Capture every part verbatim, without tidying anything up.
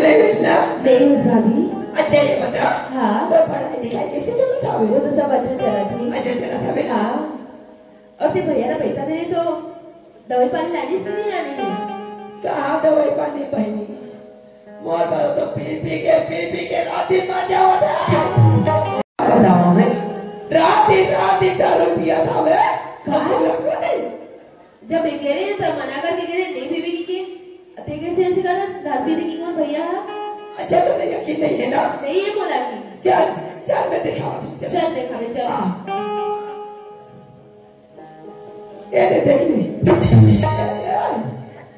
नहीं होइस ना? नहीं होइस भाभी। अच्छा, ये बता। हाँ। वो पढ़ाई लिखाई कैसे चलत हवे? वो तो सब अच्छा चलत हे। अच्छा चलत हवे? हाँ। अउ ते भैया ला पैसा दे रहे तो दवाई पानी लानिस कि नहीं लानिस? कहाँ दवाई पानी बहिनी? मोर बर तो पी पी के, पी पी के रात दिन मर जावत हे। बताओ है, रात दिन, रात दिन दारू पियत हवे। कहाँ? हमको लगता नहीं। जब एक गे रहे तो मना करके गे रहे, नहीं पीबे कहिके। ते कैसे ऐसे करस? दारू पीने की कौन भैया है? अच्छा, तो नहीं, यकीन नहीं है ना? नहीं है बोला कि। चल, चल, मैं दिखावत हूँ, चल। चल, दिखावे, चल। हाँ। ये दे, देख ले।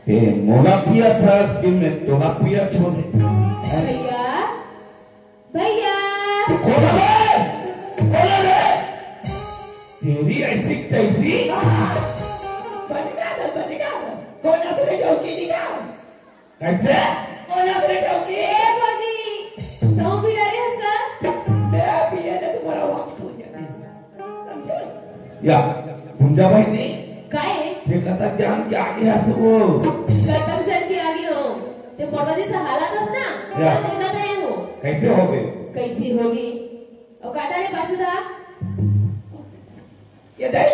ते मोला पिया था, कि मैं तोला पिया छोड़े। भैया, भैया। कोन हे? कोन हे रे? तेरी ऐसी तैसी। बनेगा ना, बनेगा ना। कोन हे तेरे डौकी निकाल? कैसे? कोन हे तेरे डौकी? ए भौजी, तू भी डरे हस का? मैं पिए ले तुम्हारा वक्त हो गया। समझे? या, गुंजा भाई नहीं? काय? ते कतक जान के आगे हस वो। कतक जान के आगे हो। ते पड़वा जैसा हालात हस ना? या। तो देखत रहे हो। कैसे हो गए? कैसे हो गए? अउ काटा रे पाछू दा? ये दे,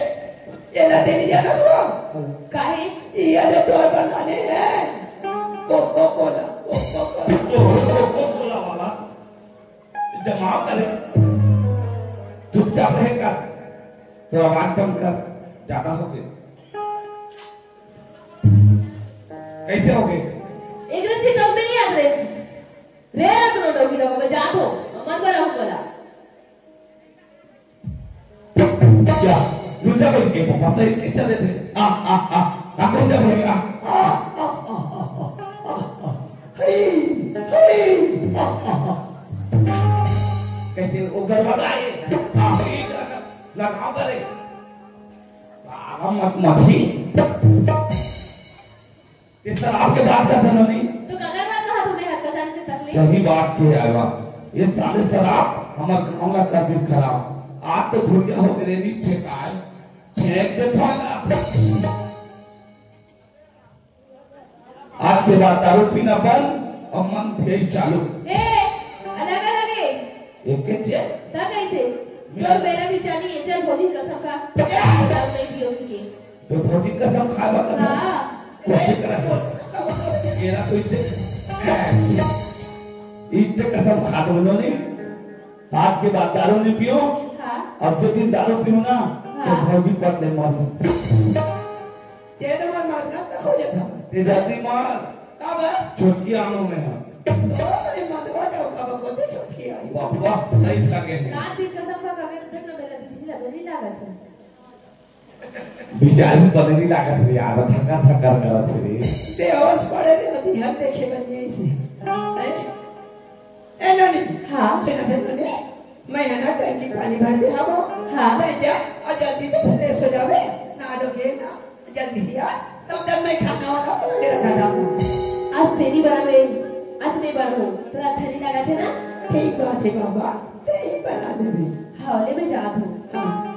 ये ला देनी जाना तो। काहे? ये दे तोर बनाने हैं। कोको कोला, कोको कोला। कोको कोला वाला। जमा करे। चुपचाप रहे कर। तो आवाज कम कर। ज्यादा हो गए। कैसे हो गए? एक रस्सी तो मिल गया रे। रे रत्नो डौकी डौकी, मैं जात हूँ। मत बना हूँ बोला। क्या? गुंजा बोल के पापा से इच्छा देते। आ, आ, आ, आ, गुंजा बोल के, आ, आ, आ, आ, आ, आ, आ, आ, हई, हई, आ, आ, आ। कैसे वो गड़बड़ाए? आ, हई, लगा, लगाओ करे। साला मत मछी। ये शराब के बात का सुनो नहीं। तो काकर बात कहा तुम्हें हर का जान से तकलीफ? सही बात के आवा। ये साले शराब हमर गांव ला कर दी खराब। आज तो धुरिया हो गए नहीं फेंकाय। फेंक दे थाला। आज के बाद दारू पीना बंद और मन फ्रेश चालू। ए, अलग अलग है। एक के चे? ता कैसे? तोर मेरा भी जानी है, चल भोजी कसम का। क्या? दारू नहीं पियो के। तो भौजी कसम खा लो, कसम। हाँ। भौजी कसम। मेरा तो इतने, इतने कसम खा दो उन्होंने। आज के बाद दारू नहीं पियो। हाँ। और जो दिन दारू पियो ना, तो हाँ। भौजी पट ले मारी। तेरे मन मारना तो हो जाता। ते जाती मार। का बात? छोटकी आनो में है। तो अरे मत हटाओ, का बात बोलते छोटकी आई। वाह, वाह, लाइट लगे हैं। रात दिन कसम का कभी तो देख ना मेरा बिजली लगे नहीं लगा था। बिचारी बनेली लागत रे यार, थका थका करत रे। बेहोश पड़े रे, मत ध्यान देखे बन गई से। हैं? ए नोनी। हाँ। सुना दे नोनी, मैं है ना टंकी पानी भर दे हवो। हाँ। ले जा, और जल्दी से फ्रेश हो जावे, नहा धो के ना, जल्दी से आ, तब तक मैं खाना वाना बना के रखा था। आज तेरी बना मैं, आज मैं बनाऊँ, तेरा अच्छा नहीं लगा था ना? ठीक बात है बाबा, ते ही बना दे। हाँ, ले मैं जात हूँ। हाँ।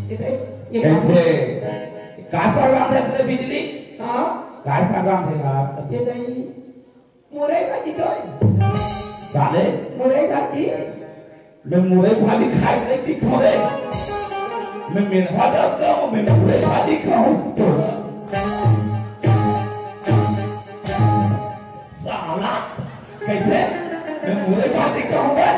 ये दे, ये कैसे? काय साग रांधे रे बिजली? हाँ? काय साग रांधे यार? ये दे, मुरई भाजी तो है। साले? मुरई भाजी। मैं मुरई भाजी खाए नहीं दिखो रे। मैं मेरवा जाता हूँ, मैं मुरई भाजी खाऊँ तो। साला, कैसे? मैं मुरई भाजी खाऊंगा?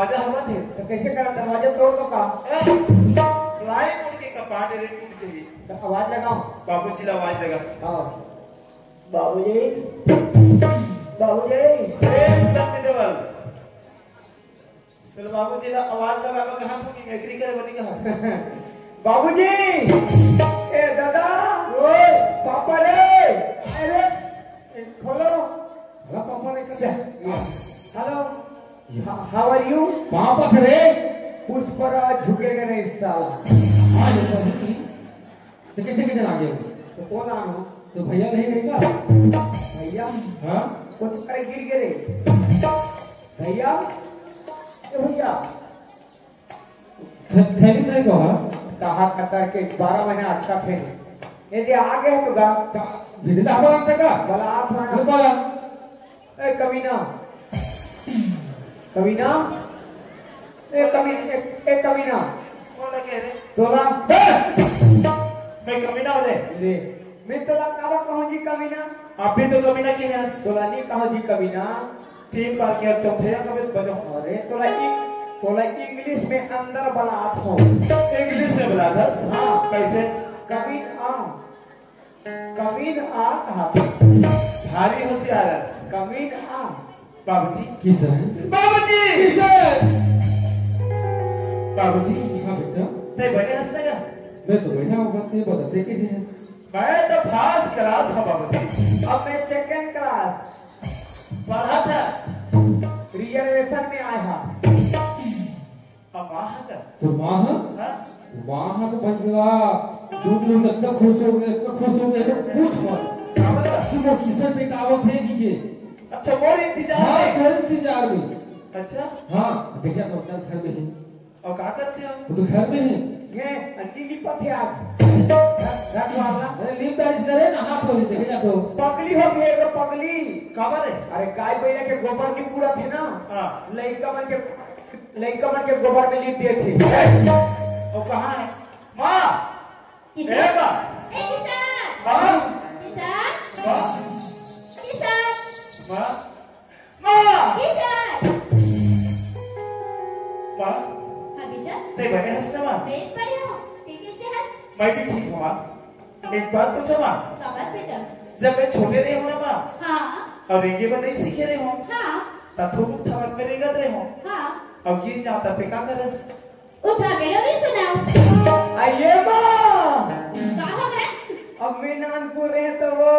दरवाजा होवत हे। तो कैसे करा, दरवाजा तोड़ दो का? ए, plywood के कपाट रे, टूट जाही। तो आवाज लगाओ। बाबूजी ला आवाज लगा। हाँ। बाबूजी, बाबूजी। ए, सत्य देवल। चलो बाबूजी ला आवाज लगा, मैं कहा था कि एग्री करे बनी कहा। बाबूजी, ए दादा, ओए, पापा रे, अरे, ए, खोलो। हेलो पापा रे, कैसे? Hello, how are you? Papa रे। पुष्पराज झुकेगा नहीं साला। आज सही की तो कैसे किधर आ गए? तो कौन आ रहा? तो भैया नहीं रहेगा। भैया? हाँ। वो तो अरे गिर गए रे। भैया, ए भैया। थे-, थैली नहीं कहा? कहा कतर के बारह महीना अटका थे। ये दे आ गए तो गा। का-, भिड़ला हमारा अंत का? बोला आप ना। ये बोला। ए कमीना, कमीना, ए कमी-, ए, ए कमीना। कौन लगे रे? तोला। ए! मैं कमीना हूँ रे। ले, मैं तोला काबर कहूँ जी कमीना? आप भी तो कमीना के हैं। तोला नहीं कहूँ जी कमीना। तीन बार किया, चौथे या कभी बजाओ। अरे, तोला इ-, तोला English में अंदर बलात हूँ। English में बलात हस? हाँ। कैसे? कमीन आ। कमीन आ कहा था? भारी होशियार है। कमीन आ। बाबूजी। किस है? बाबूजी। किस है? बाबूजी। हाँ बेटा। ते बने हंसने का? मैं तो बैठा हूँ, बात नहीं बदलते कैसे है? मैं तो first class हूँ बाबूजी। अब मैं second class। पढ़ा था। Reservation में आया। अब माँ है का? तो माँ है? हाँ? माँ है तो बन गया। दूध लोग इतना खुश हो गए, इतना खुश हो गए, तो पूछ मत। क्या बोला? सुबह किशन बेटा आवत है कि ये? अच्छा, वो इंतजार हाँ, में। घर इंतजार में। अच्छा? हाँ, देखा तो अंदर घर में है। और क्या करते हो? वो तो घर में है। ये अंडी की पथे आज। रख, रख वाला। अरे, लीप तारीफ करे ना, हाथ हो देखे जा तो। पगली हो गई तो पगली। काबर है? अरे, गाय बैला के गोबर नहीं पूरा थे ना। हाँ। लइका मन के लइका मन के गोबर में लीप देत हे। वो कहाँ है? माँ! किशन? ए माँ! ए किशन! माँ! किशन! माँ! किशन! माँ! माँ! किशन! माँ! हाँ बेटा? ते बने हस ना माँ? मैं बढ़िया हूँ। ते कैसे हस? मैं भी ठीक हूँ माँ। एक बात पूछो माँ। का बात बेटा? जब मैं छोटे रहे हूँ ना माँ, हाँ। और रेंगे बर नहीं सीखे रहे हूँ, हाँ। तब थोड़ा उठावत में रेंगत रहे हूँ, हाँ। और गिर जाता पे का करस? उठा के लो भी सुनाओ। आइए माँ। का हो गया? अब मैं नानपुर रहे तो वो।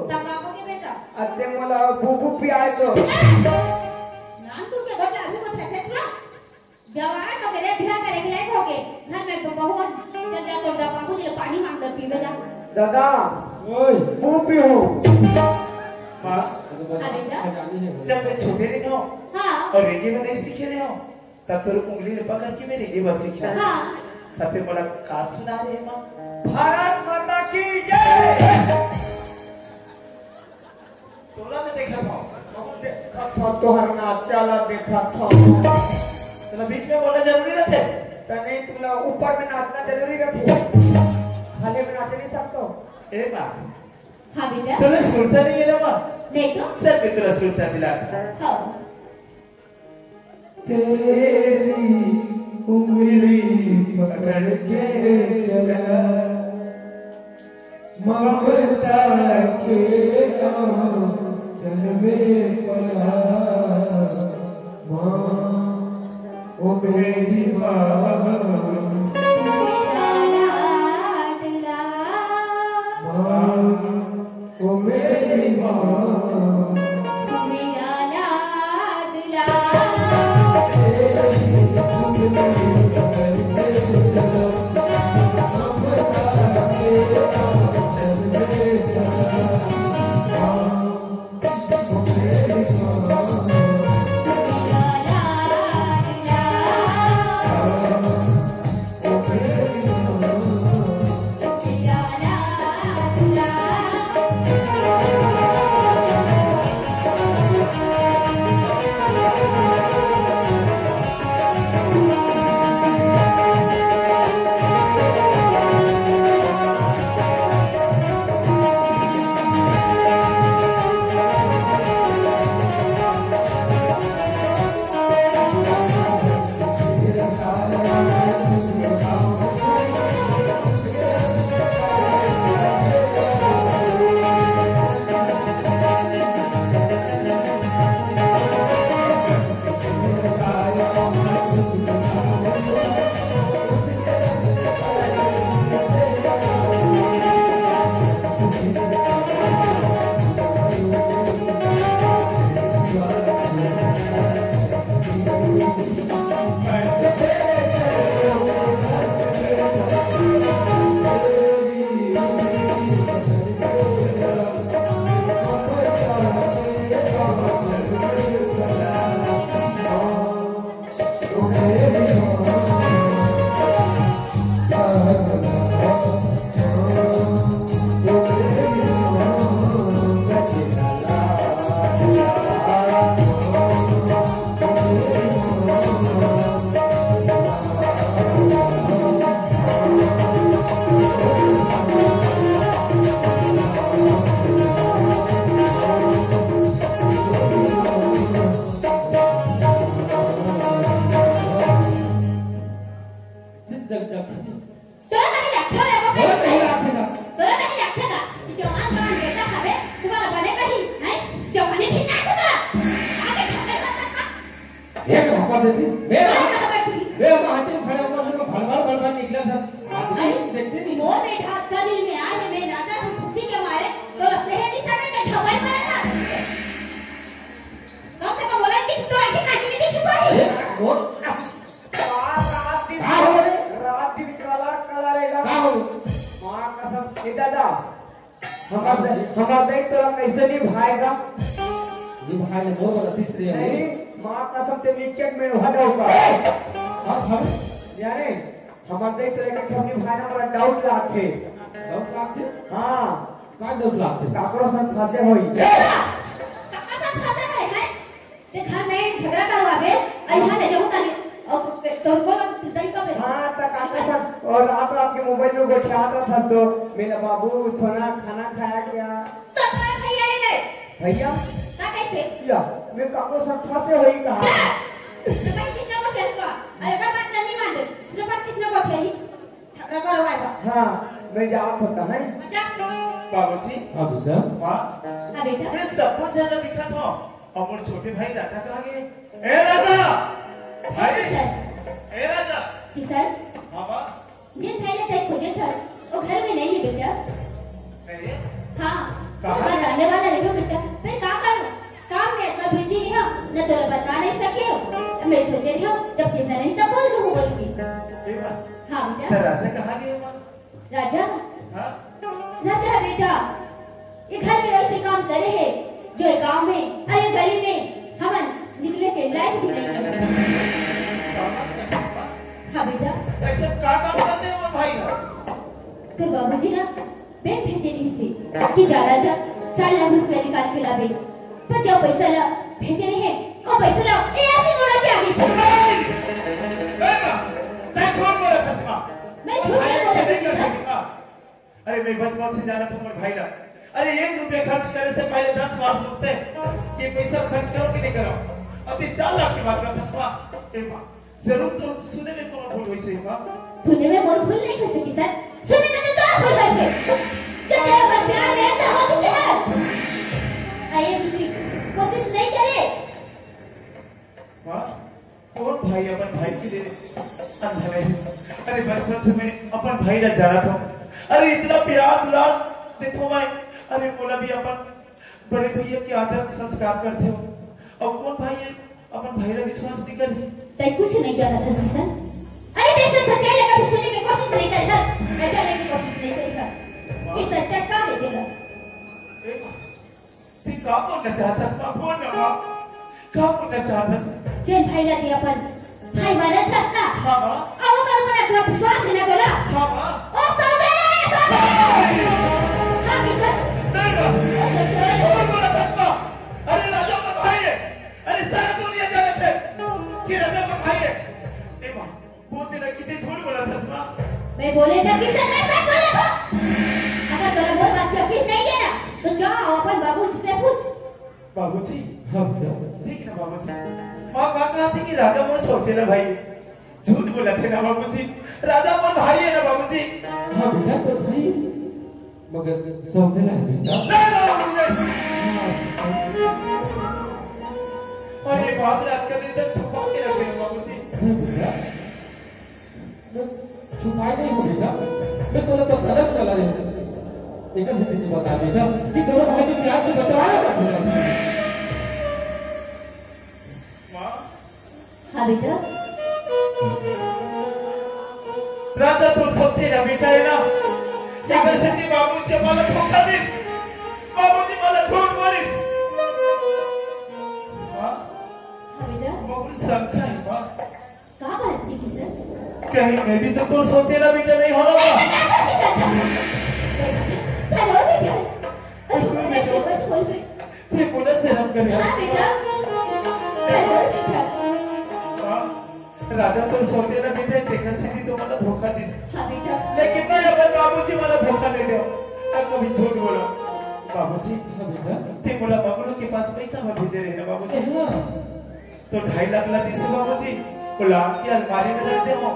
तब का हो गया बेटा? अत्ते मोला बुबू पियाए तो। नानपुर के घर अभी मत रखे था। जवान हो गए रे, बियाह करे के लायक हो गए। घर में तो बहू है। चल जा, तोर दा बाबू जी पानी मांग कर पीवे जा। दादा, ओए। मुंह पी हो। माँ, अरे जा। जब मैं छोटे रहे हो हाँ। और रेंगे में नहीं सीखे रहे हो, तब तो उंगली में पकड़ के मैं रेंगे बस सीखा। हाँ। तब फिर बोला, का सुना रहे माँ? भारत माता की जय। तोला में देखत हव। बहुत देखत हव, तोहर नाचा ला देखत हव। तोला बीच में बोलना जरूरी रहथे? त नहीं, तोला ऊपर में नाचना जरूरी रहथे। खाली में नाचे नहीं सकतो। ए माँ। हाँ बेटा। तोला सुरता नहीं है ना माँ? नहीं तो। चल, मैं तोला सुरता दिला। हाँ। तेरी उंगली पकड़ के चला, ममता के आंचल में पला। माँ, ओ मेरी माँ। मेरा लाडला। माँ, ओ मेरी माँ। मेरा लाडला। तोरा कहीं लगथे रे, वो तोरा कहीं लगथे ना। तोरा कहीं लगथे ना कि जवान जवान बेटा हवे, तुम्हारा बने कहीं, हैं? जवानी ठीक ना था। आगे झगड़े मत कर। ये तो भगवान देती। मैं मैं कहाँ बैठी? मैं वहाँ हाथी में खड़ा हुआ, जो भड़बड़ भड़बड़ निकला था। हाथी अरे, देखते नहीं। मोर बेटा अतका दिन में आए हे, मैं राजा हूँ, खुशी के मारे तोरा सेहे दिशा में तो छपाई पड़ा था। कम से कम बोला कि तोरा के काटी में दिखी सोही। अरे, वो का रात दिन, का हो रे? रात दिन काला काला रहेगा। का हो? माँ कसम, ए दादा, हमार दे-, हमार देख तोरा कैसे निभाएगा? निभाए ले, मोर वाला तीस रे। नहीं, माँ कसम ते नीचे में वहाँ जाऊंगा। ए! और हम? यानी, हमार देख तोरा के छपनी भाई ना बड़ा doubt लागथे। Doubt लागथे? हाँ। का doubt लागथे? काकरो संग फंसे होई। ए! काका संग फंसे होई, हैं? ते घर में झगड़ा करवाबे, अउ इहाँ ले जाहू ताली, अउ तोर को तू दई पाबे। हाँ, त काका सब, अउ रात रात के मोबाइल में गोठियात रहत हस तो, "मेरा बाबू, सोना, खाना खाया क्या?" तो तोर भैया ही रे। भैया? का कहिथे? या, मैं काको सब फंसे होई कहा। क्या? तो भाई किसने को खेल को? अरे का बात नहीं मानते, सिर्फ बात किसने को खेली? हाँ, मैं जावत होता है। बाबूजी। हाँ, बेटा। माँ। हाँ, बेटा। मैं सबको ज्यादा दिखत हूँ। अउ मोर छोटे भाई राजा कहाँ गे? ए राजा! भाई! किसर। ए राजा! किसर? हाँ, माँ। जेन भाई ला तैं खोजत हस, वो घर में नहीं है, बेटा। नहीं है? हाँ, कहाँ? वो बाहर जाने वाला है, बेटा। फिर का करूँ? काम में इतना busy नहीं हो, न तो बता नहीं सके हो। मैं सोचे रही हूँ, जब किसर नहीं, तब बोल दूँ, बोल के। ए माँ। हाँ, बेटा। तो राजा कहाँ गे, माँ? राजा? हाँ? राजा, बेटा, ये घर में वैसे काम करे हे, जो ये गांव में, अउ ये गली में हमन निकले के लायक भी नहीं है। हाँ, बेटा। ऐसे का काम करते हो भाई? तोर बाबूजी ना बैंक भेजे रहिसे कि जा राजा, चार लाख रुपया निकाल के लाबे। पर जो पैसा ला भेजे रहे, वो पैसा ला ए ऐसे मोड़ा के आगे से। ए माँ, तैं झूठ बोलत हस माँ। मैं झूठ नहीं बोलत हस। अरे, मैं बचपन से जानत हूँ मोर भाई ला। अरे, एक रुपया खर्च करे से पहले दस बार सोचथे कि पैसा खर्च करो कि नहीं करो। अब ये चार लाख की बात करत हस माँ। ए माँ, जरूर तो सुने में कोनो भूल होइसे माँ। सुने में मोर भूल नहीं होइसे किसर। सुने में तो तोर भूल होइसे। जो तेरे पर प्यार में अंधा हो चुके हैं। अरे, कोशिश नहीं करे। माँ, कोन भाई अपन भाई के लिए अंधा नहीं? अरे, बचपन से मैं अपन भाई ला जानत हूँ। अरे, इतना प्यार दुलार देथों मैं। अरे, मोला भी अपन बड़े भैया के आदर संस्कार करथे हो। अउ कोन भाई हे, अपन भाई ला विश्वास नहीं करही? तैं कुछ नहीं जानत हस किसर। अरे, तैं सब सच्चाई ला कभी सुने के कोशिश नहीं करत हस। अरे, जाने के कोशिश नहीं करत हस। ये सच्चाई का हे तेला? ए माँ, तैं का बोलना चाहत हस माँ? बोल ना माँ। का बोलना चाहत हस? जेन भाई ला तैं अपन भाई मानत हस ना? हाँ माँ। अउ ओकर ऊपर अतना विश्वास हे ना तोला? हाँ माँ। ओ सौतेला हे, सौतेला। हाँ, किसर। नहीं माँ। ओ सौतेला। कौन बोला था माँ? अरे राजा का भाई है। अरे सारा दुनिया जानत हे कि राजा का भाई है। ए माँ, बोलथे ना कि तैं झूठ बोलत हस माँ। मैं बोले था किसर, मैं सच बोलत हूँ। अगर तोला मोर बात के यकीन नहीं है ना, तो जा अउ अपन बाबूजी से पूछ। बाबूजी? हाँ बेटा। देख ना बाबूजी, माँ का कहत हे कि राजा मोर सौतेला भाई। झूठ बोलत हे ना बाबूजी, राजा मोर भाई हे ना बाबूजी। हाँ बेटा, तोर भाई हे। मगर सौतेला हे बेटा। नहीं, नहीं, नहीं। अरे, बात रात का दिन तक छुपा के रखे हो बाबूजी। नहीं बेटा, मैं छुपाए नहीं हूँ बेटा, मैं तोला बता रहा हूँ। एकर से नहीं बता बेटा कि तोरा भाई के प्यार के बतलाना मत भूला। माँ, हाँ बेटा। राजा तोर सौतेला बेटा हे ना, एकर सेती बाबूजी मोला धोखा दिस। बाबूजी मोला झूठ बोलिस। माँ, हाँ बेटा। मोर शंका हे माँ। का बात हे किसर? कहीं मैं भी तो तोर सौतेला बेटा नहीं हो रहा? चलो बेटा। अरे, तू मैं बेटा। तू बोल से। ये बोला से हम करें। हाँ बेटा। चलो बेटा। हाँ, राजा तोर सौतेला बेटा हे, तेकर सेती तो मोला धोखा दिस। हाँ बेटा। लेकिन मैं अपन बाबूजी मोला धोखा नहीं देव। अब कभी झूठ बोला। बाबूजी। हाँ बेटा। तैं मोला मंगलू के पास पैसा मत भेजे रहे ना बाबूजी। हाँ। तो ढाई लाख ला दिस बाबूजी, वो लान के अलमारी में रख दे हो।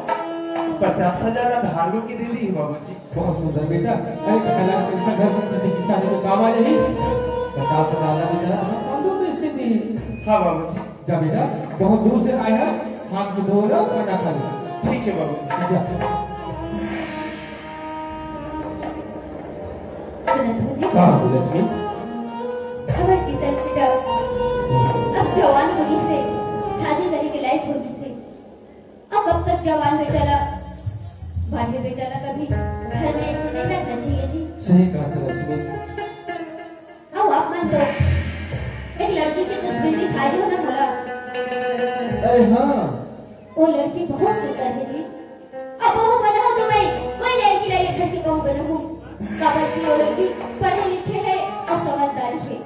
पचास हजार ला धान लो के दे दी बाबूजी। बहुत सुंदर बेटा। अरे, कला पैसा घर में खेती किसानी में काम आ जाही। पचास हजार ला बेटा, हम कौन लोग इसके दी? हाँ बाबूजी। जा बेटा, बहुत दूर से आया, हाथ में धो लो, खाना खा लो। ठीक है बाबूजी। जा। सुनत हो जी? का हो लक्ष्मी? हमर किशन बेटा अब जवान हो गिस हे, शादी करे के लायक हो गिस हे। अब कब तक जवान बेटा ला, बांझे बेटा ला कभी घर में ऐसे नहीं रखना चाहिए जी। सही कहा था लक्ष्मी। अउ आप मन तो एक लड़की के तस्वीर दिखाए हो ना मोला। अरे हाँ। वो लड़की बहुत सुंदर है जी। अब बहू बनाहूं तो मैं वही लड़की ला ये घर की बहू बनाहूं। काबर कि वो लड़की पढ़े लिखे है और समझदारी है।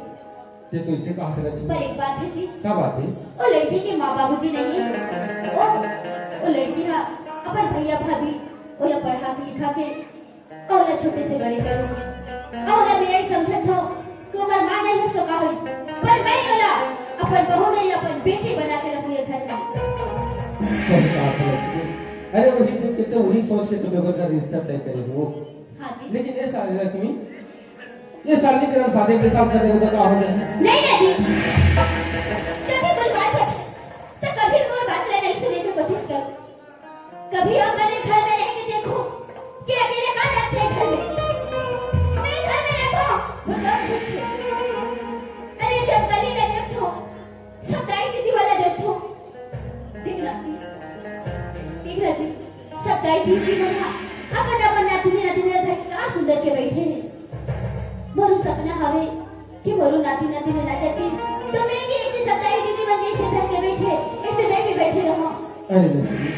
ते तो इसे कहा था लक्ष्मी। पर एक बात है जी। का बात है? वो लड़की के माँ बाबूजी नहीं है। वो, वो लड़की ना अपन भैया भाभी, ओला पढ़ा के लिखा के अउ ओला छोटे से बड़े करो। अउ ओला मैं यही समझत हूँ कि ओकर माँ नहीं है तो का होई, पर मैं ओला अपन बहू नहीं, अपन बेटी बना के रखूँ ये घर में। सही बात है लक्ष्मी। अरे वही देख के तो, वही सोच के तुम लोगों का रिश्ता तय करे हो। हाँ जी। लेकिन ये सारी लक्ष्मी, ये सारी के हम शादी के साथ कर देंगे तो का हो जाए? नहीं, नहीं जी। कभी कोई बात है, तो कभी मोर बात ले नहीं सुने की कोशिश कर। कभी आप मेरे घर में रह के देखो कि अकेले का रहते हैं घर में। मैं घर में रहता हूँ, वो सब ठीक है। अरे जब गली में देखो, सब दाई दीदी वाला देखो। देख रहा, देख रहा जी, सब दाई दीदी वाला अपन अपन नातिनी नातिनी का सुंदर के बैठे हैं। मोरो सपना हवे कि मोरो नाती नातिन ना जाती, तो मैं भी ऐसे सब दाई दीदी मन जैसे घर के बैठे, ऐसे मैं भी बैठे रहूं। अरे लक्ष्मी,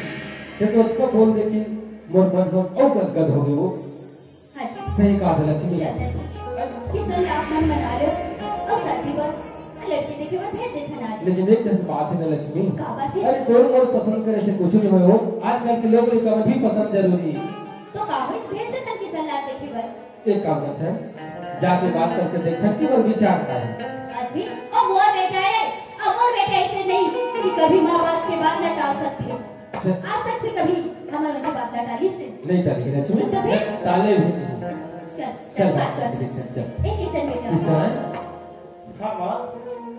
ये तो अतका बोल दे कि मोर मन ह अउ गदगद हो गए वो। हाँ जी। सही कहा था लक्ष्मी। चल, चल। किशन ला आप मन मना लो और शादी बर लड़की देखे बर भेज देथन आज। लेकिन एक ठन बात है ना लक्ष्मी। का बात है? अरे तोर मोर पसंद करे से कुछ नहीं होय हो। आजकल के लोग लइका मन भी पसंद जरूरी है। तो का होइस, भेज देथन किशन ला देखे बर। एक काम करते हैं, जाके बात करके देखते हैं कि वो विचार का है। अजी, ओ मोर बेटा है, अब मोर बेटा ऐसे नहीं कि कभी माँ बाप के बात न टाल सकते। अच्छा। आज तक से कभी हमारे उनके बात न टाली से। नहीं टाली लक्ष्मी। तो फिर? टाले भी नहीं। चल, चल चल बात बात कर। करते हैं, चल। एक किशन बेटा। किशन है? हाँ माँ।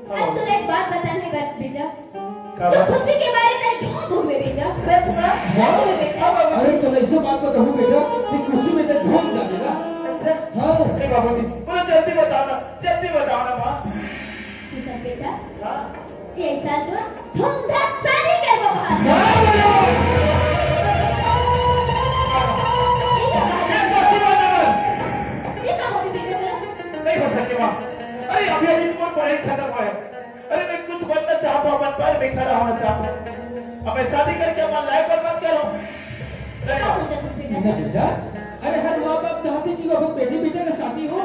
हाँ अब माँ। तुला एक बात बताना है बेटा। का तू बात? खुशी के बारे में झूम बोल बे बेटा। सच में? सच में बेटा। हाँ, हाँ, हाँ। अरे तो ऐसे बात बताऊँ बेटा कि खुशी में तो झूम जाएगा। अच्छा। हाँ। ए बाबूजी, बोलो जल्दी बताओ ना, जल्दी बताओ ना माँ। किशन बेटा। हाँ। ये साल तो धूमधाम शादी कर बाबा। हाँ, बोलो। ये क्या बात है? ये possible नहीं है। ये का होगी बेटा तेरा? नहीं हो सके माँ। अरे अभी अभी तुम्हारी पढ़ाई खत्म हुआ है। अरे मैं कुछ बनना चाहता हूँ, बन पाए, मैं खड़ा होना चाहता हूँ। अब मैं शादी करके अपना लाइफ बर्बाद कर रहा हूँ। नहीं, क्या सोचा तुम बेटा? बेटा, अरे हर माँ बाप चाहते कि वो अपन बेटी बेटा का शादी हो।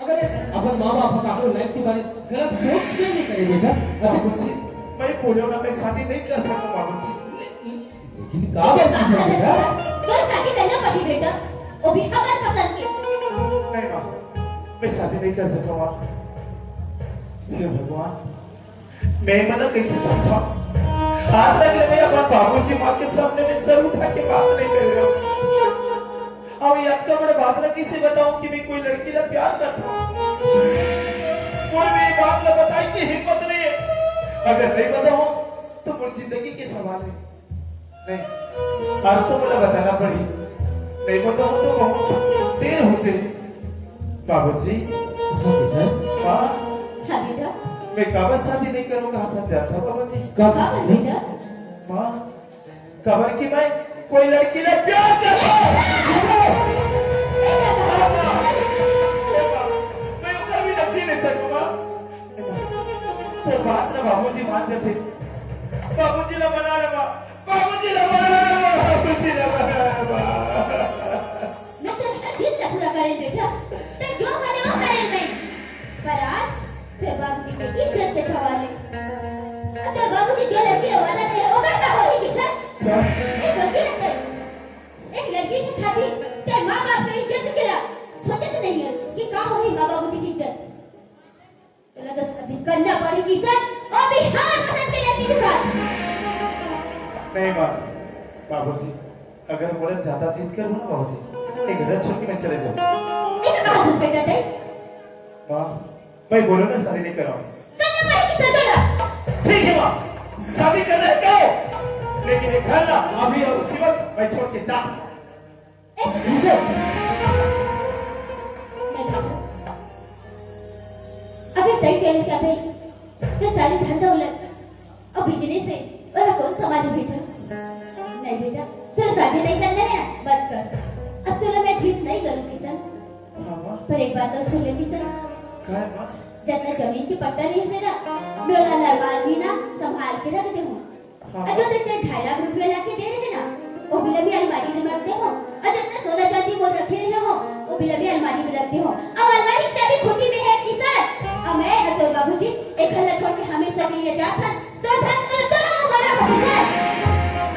अगर अपन माँ बाप का अपने लाइफ के बारे में गलत सोच क्यों नहीं करे बेटा? अरे बाबूजी, मैं बोलो ना, मैं शादी नहीं कर सकता बाबूजी। लेकिन का बात है बेटा? तो शादी करना पड़ी बेटा, वो भी हमारे पसंद के। नहीं माँ, मैं शादी नहीं कर सकता माँ। हे भगवान, मैं मन कैसे समझा? आज तक ले मैं अपन बाबूजी माँ के सामने में सर उठा के बात नहीं कर रहा। अब ये अतका बड़ा बात ना किसे बताऊं कि मैं कोई लड़की ला प्यार करता हूँ। कोई भी ये बात ना बताई की हिम्मत नहीं है। अगर नहीं बताऊं तो मोर जिंदगी के सवाल है। नहीं, आज तो मोला बताना पड़ी। नहीं बताऊं तो बहुत देर हो जाए। बाबूजी। हाँ बेटा। माँ। हाँ बेटा। मैं काबर शादी नहीं करूंगा, आप जानता हो बाबूजी। काबर काबर नहीं? बेटा? माँ, काबर कि मैं कोई लड़की ले प्यार करता हूँ। बेटा, मैं ओकर बिना जी नहीं सकूंगा। तो बात ना बाबूजी मान जाते। बाबूजी ला मना ले माँ। बाबूजी ला मना ले, बाबूजी ला मना ले माँ। मैं तो हर जिद ला पूरा करें बेटा, ते जो मने वो करें मैं। पर आज तेरे बाबूजी के इज्जत के सवाल है। अब तेरे बाबूजी जो लड़की ला वादा करे, वो करता हो ही किशन। क्या? ये सोची ना तेरे। एक लड़की के खातिर तेरे माँ बाप के इज्जत के ला सोचत नहीं है कि का होही माँ बाबूजी की इज्जत। तोला तो शादी करना पड़ी किशन, वो भी हमारे पसंद के लड़की के साथ। नहीं माँ, बाबूजी, अगर मोला ज्यादा जिद करहू ना बाबूजी, ये घर छोड़ के मैं चले जाऊँ। ऐसा कहा तुम बेटा, तय? माँ, मैं बोलो ना शादी नहीं कराऊँ। कन्या पढ़े की सजा ला। ठीक है माँ, शादी कर रहे करो, लेकिन ये घर ना अभी और उसी वक्त मैं छोड़ के जा। ऐसे कैसे? नहीं। अगर तय चले जाते तो सारी धन दौलत और बिजनेस से ओला कौन संभाले बेटा? नहीं बेटा, तोला शादी नहीं करना है, मत कर। अब तोला मैं झूठ नहीं करूँ किशन। हाँ माँ। पर एक बात और सुन ले किशन। का है माँ? जतना जमीन के पट्टा रहिस हे ना, मैं ओला नरवाल भी ना संभाल के रख दे हूँ। हाँ। और जो तेरे ढाई लाख रुपया ला के दे रहे ना, वो बिला भी अलमारी में रख दे हो। और जितना सोना चांदी मोर रखे रहे हो, वो बिला भी अलमारी में रख दे हो। अब अलमारी की चाबी खूंटी में है किशन। अब मैं और तोर बाबूजी एक घर ला छोड़ के हमेशा के लिए जात हन। तो धन कर तो ना हमारा हो जाए।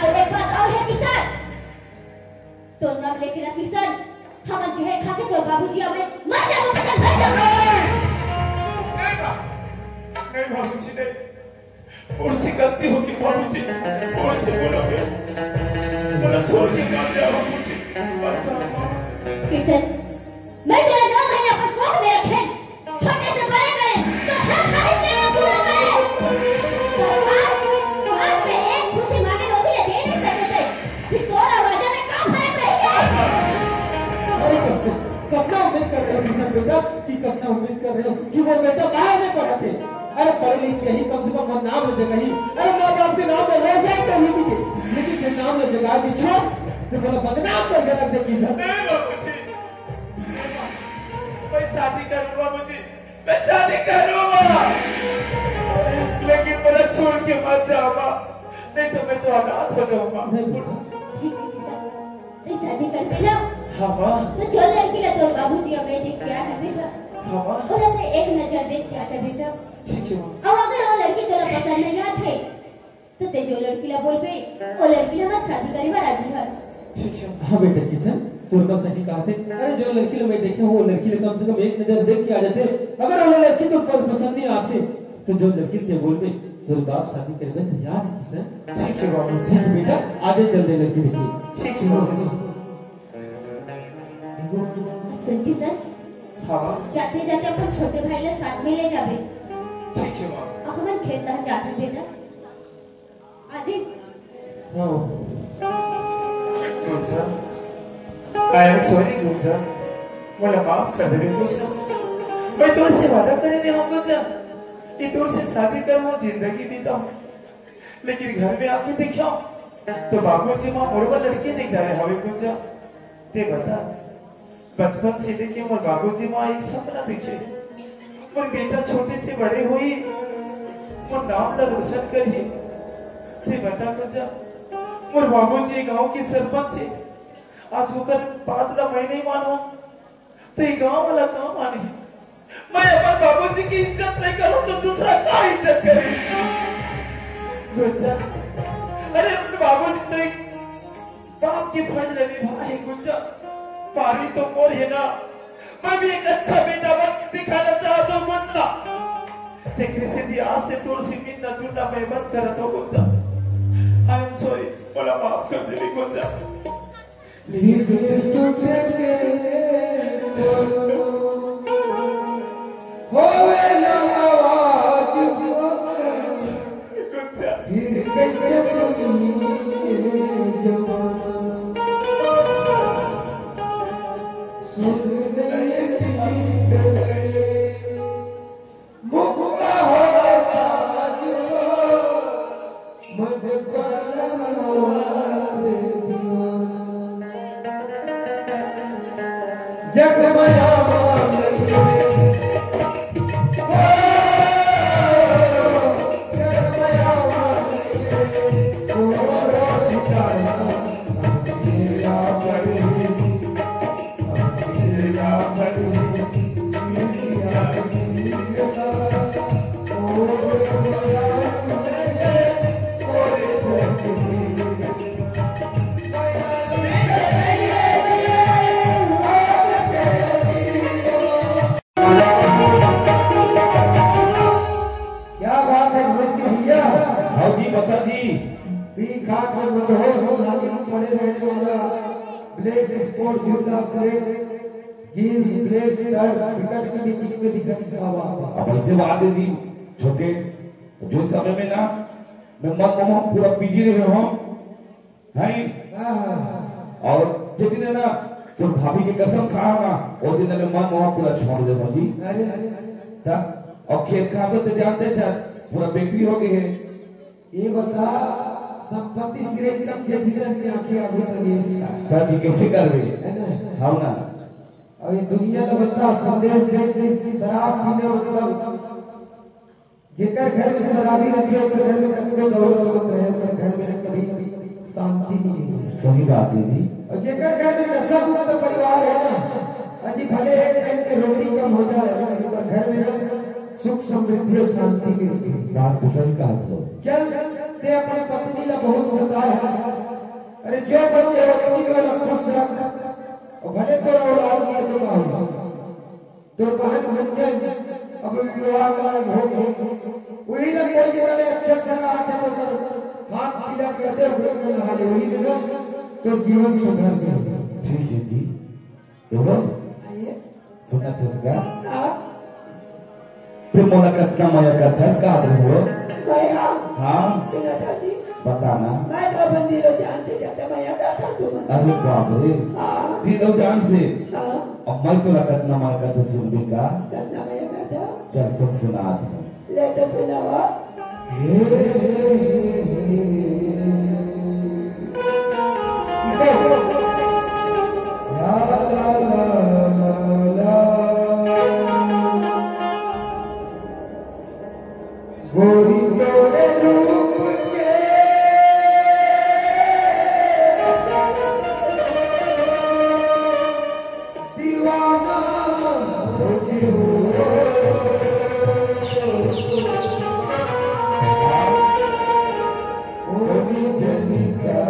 और एक बात और है किशन, तो नाम लेके ना किशन, हम जहर खा के तोर बाबूजी हमें मर जाओ, किशन, मर जाओ। नहीं, नहीं, बाबूजी, नहीं। मोर से गलती होगी बाबूजी, मोर से बोलो, मोला छोड़ के मत जाओ बाबूजी, मत जाओ। किशन, मैं तेरा नौ महीना अपन कोख में रखे, छोटे से बड़े करे, तो हर ख्वाहिश मेरा पूरा करे। तो आज, आज मैं एक खुशी मांगे, वो भी दे नहीं सकते थे। फिर तोर और राजा में का फर्क रह गया? अरे, कब, कब, कतना उम्मीद कर रहे हो किशन बेटा, कि कतना उम्मीद कर रहे हो कि वो बेटा बाहर में पढ़त हे? अरे, पढ़े लिख के ही कम से कम वो नाम ले जगह ही। अरे, माँ बाप के नाम में रोशन तो नहीं दिखे, लेकिन जब नाम ले जगह भी छोड़, तो बोला बदनाम कर गलत दे किशन। नहीं बाबूजी, मैं शादी करूँ बाबूजी, मैं शादी करूँगा, लेकिन मेरा छोड़ के मत जाओ माँ, नहीं तो मैं तो अनाथ हो जाऊँगा। नहीं बेटा। ठीक है किशन, तय शादी करबे ना? हाँ माँ। तो जो लड़की ला तोर बाबूजी अबे देख के आथे बेटा, हाँ माँ। ओला तय एक नजर देख के आथे बेटा। ठीक है माँ। अब अगर वो लड़की तोला पसंद नहीं आथे, तो तय जो लड़की ला बोलबे, वो लड़की ला मैं शादी करे बर राजी हन। ठीक है। हाँ बेटा किशन, तोर बात सही कहा थे। अरे जो लड़की ला मैं देखे हूँ, वो लड़की ला कम से कम एक नजर देख के आ जाते। अगर वो लड़की तोर पस-, पसंद नहीं आथे, तो जो लड़की ला बोलबे, तोर बाप शादी करे बर तैयार है किशन। ठीक है बाबूजी। ठीक है बेटा, आजे चल दे लड़की देखे। ठीक है बाबूजी। सुन किशन। हाँ माँ। जाते जाते अपन छोटे भाई ला साथ में ले जाबे। ठीक है माँ। अब हमन खेत तक जाते बेटा। आजी। हाँ। गुंजा, I am sorry गुंजा, मोला माफ कर दे गुंजा। मैं तोर से वादा करे रहे हूँ गुंजा, कि तोर से शादी कर वो जिंदगी बिताऊँ। लेकिन घर में आके देखियो, तो बाबूजी माँ मोर बर लड़की देख डारे हवे गुंजा। तय बता, बचपन से लेके मोर बाबूजी माँ एक सपना देखे, मोर बेटा छोटे से बड़े होई, मोर नाम ला रोशन करही। तय बता गुंजा, मोर बाबूजी गांव के सरपंच हे, आज ओकर बात ला मैं नहीं मानूं, तो ये गांव वाला का माने? मैं अपन बाबूजी की इज्जत नहीं करूं तो दूसरा का इज्जत करे? गुंजा, अरे अपने बाबूजी तो एक बाप के फर्ज ले निभाए गुंजा। पारी तो मोर है ना, मैं भी एक अच्छा बेटा बन के दिखाना चाहता हूँ गुंजा। तेकरे से दी आज से तोर से मिलना जुलना मैं बंद करत हूँ गुंजा। I am sorry, मोला माफ कर दे गुंजा। क्या बात है घुमेसी भैया। हाँ जी बता जी। पी खा के मदहोश हो, लागी पड़े रहने वाला। ब्लैक स्पोर्ट जूता, ब्लैक जींस, ब्लैक शर्ट, विकट के बीच में दिखत हवा। अब ऐसे बात है जी, छोटे जो समय में ना, मैं मन मोहन पूरा बिजी रहे हूँ, हैं? हाँ, हाँ। और जे दिन है ना, तो भाभी के कसम खाओ ना, वो दिन में मन मोहन पूरा छोड़ दे जी। अरे, अरे, अरे। ता, और खेत खातर तो जानते चल, पूरा बेकरी हो गई है। ये बता, संपत्ति सिरे कब जेठी जन के आंखें आगे तो नहीं इसका। ता जी कैसे करबे? है ना? हाँ ना। और ये दुनिया का बता संदेश दे दे, शराब पीना मतलब, जेकर घर में शराबी रखे, ओकर घर में कतको दौलत मत रहे, ओकर घर में कभी शांति नहीं मिले। सही बात है जी। और जेकर घर में नशा मुक्त परिवार है ना, अजी भले एक टाइम के रोटी कम हो जाए, लेकिन ओकर घर में ना सुख समृद्धि और शांति मिलती है। बात तो सही कहा तो। चल, ते अपने पत्नी ला बहुत सताए हस। अरे जो बचे हो, उतनी में खुश रख। और भले तो और, और नहीं तो ना हो। तो बहन गुंजन अब विवाह का हो गए, वही ना कोई जगह ले अच्छा सगा आते तो कर हाथ पीला करते हुए कर हाले वही जगह तो जीवन सुधर गया। ठीक है जी। बोलो। आइए। सुना था का? हाँ। फिर मोला कतना मया करता है, का बोलो? मया? हाँ। सुना था जी। बताना। मैं तो अपन दिलो जान से ज्यादा मया करता हूँ तुम। अरे बाप रे। हाँ। दिलो जान से। हाँ। अब मैं तोला कतना मया करता सुन भी का? कतना मया करता? चल सुन सुना आज। ले तो सुनाओ। गोरी तोरे रूप के दीवाना हो गयो। ओ जनिका,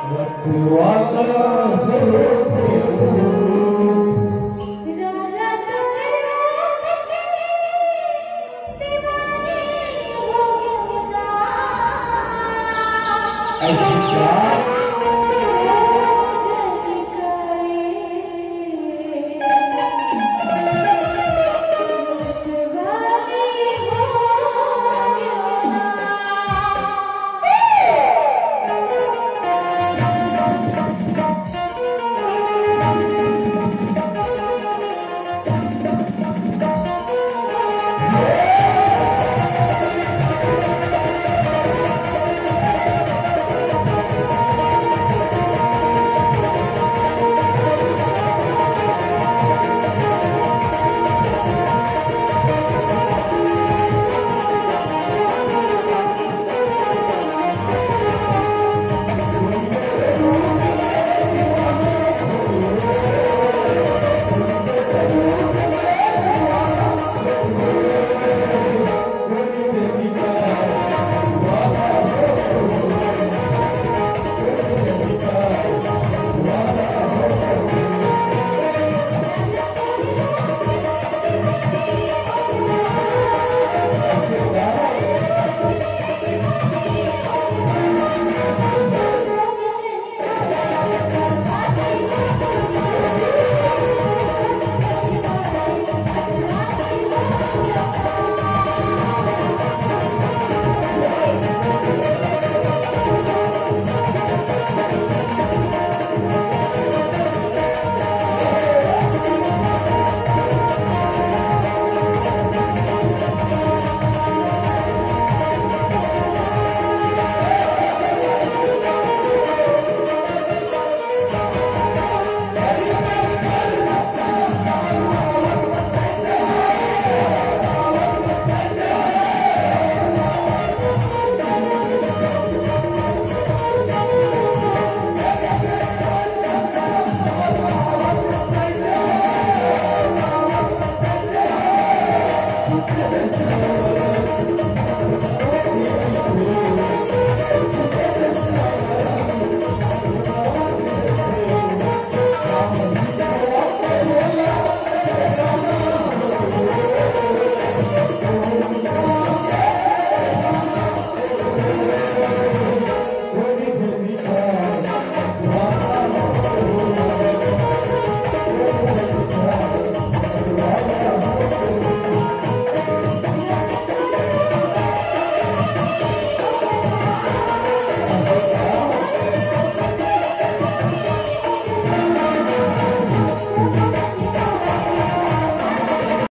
मतवाला हो गयो। राजा तोरे रूप के दीवाने हो गए। ऐसी बात